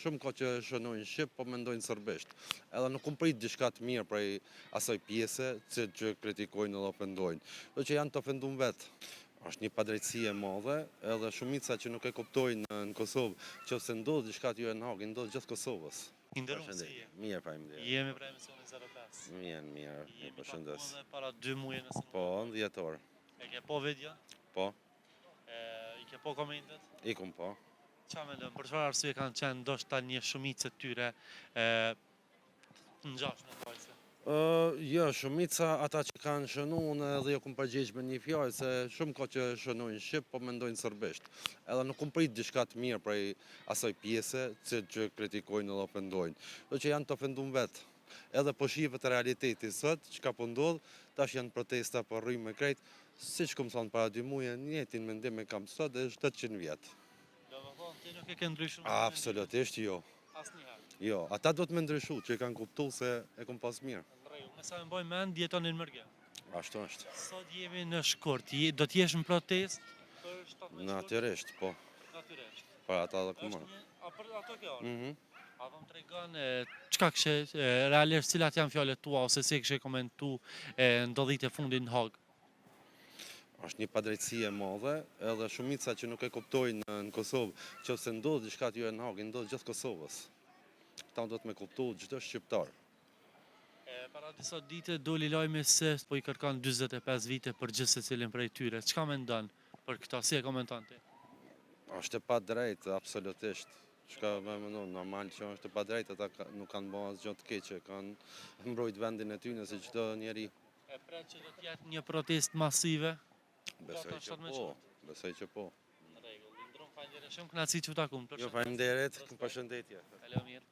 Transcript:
shumë ka që shënojnë shqip, po mendojnë serbisht. Edhe nuk kum prit diçka të mirë prej asaj pjese që, që kritikojnë edhe ofendojnë. Do që janë të ofendum vetë. Është një padrejtësi e madhe, edhe shumica që nuk e kuptojnë në Kosovë, që se ndodh diçka aty në Hagë, ndodh gjithë Kosovës. I nderuar, si je? Mirë, faleminderit. Jemi për emisionin 05. Mirë, mirë, Jemi përshëndes. taku edhe para dy muaj nëse nuk Po, në dhjetor. E ke po video? Po. E, I ke po komentet? I kum po. Qa mendon, për çfarë arsye kanë qenë ndoshta një shumicë e tyre e të ngjashme ndajse? Jo, shumica ata që kanë shënu, unë edhe jo kum përgjigj me një fjalë, se shumë ka që shënojnë shqip, po mendojnë serbisht. Edhe nuk kum prit diçka të mirë prej asaj pjese që, që kritikojnë edhe ofendojnë. Do që janë të ofendum vetë. Edhe po shihet realiteti sot, çka po ndodh, tash janë protesta po rrymë me krejt, siç kum thonë para dy muaj, njëjtin mendim e kam sot e 700 vjet. Do të thonë ti nuk e ke ndryshuar? Absolutisht jo. Asnjëherë. Jo, ata do të me ndryshu, që e kanë kuptu se e kom pas mirë. Në rregull, me sa e mbaj mend jetonin në mërgim. Ashtu është. Sot jemi në shkurt, je, do të jesh në protestë për 17 shkurt? Natyrisht, po. Natyrisht. Për ata dhe Është një, a për ato ke ardhur? Mhm. A po më tregon e, çka kishe e, realisht cilat janë fjalët tua ose si e kishe komentu e, ndodhitë e fundit në Hagë? Është një padrejtësi e madhe, edhe shumica që nuk e kuptojnë në Kosovë, që se ndodh diçka aty në Hagë, ndodh gjithë Kosovës. Këta do të me kuptu çdo shqiptar. E, para disa dite doli lajmi se po i kërkon 45 vite për gjithë secilin prej tyre. Çka mendon për këta? Si e komenton ti? Është e padrejtë, absolutisht. Çka me mendu, normal që është e padrejtë, ata ka, nuk kanë bërë asgjë të keqe, kanë mbrojt vendin e tyre si çdo njeri. E pret që do të jetë një protestë masive? Besoj Data që 17 po, shkurt. besoj që po. Në rregull, i nderum, faleminderit shumë, kënaqësi që u takum. Jo, faleminderit, përshëndetje. Kalo mirë.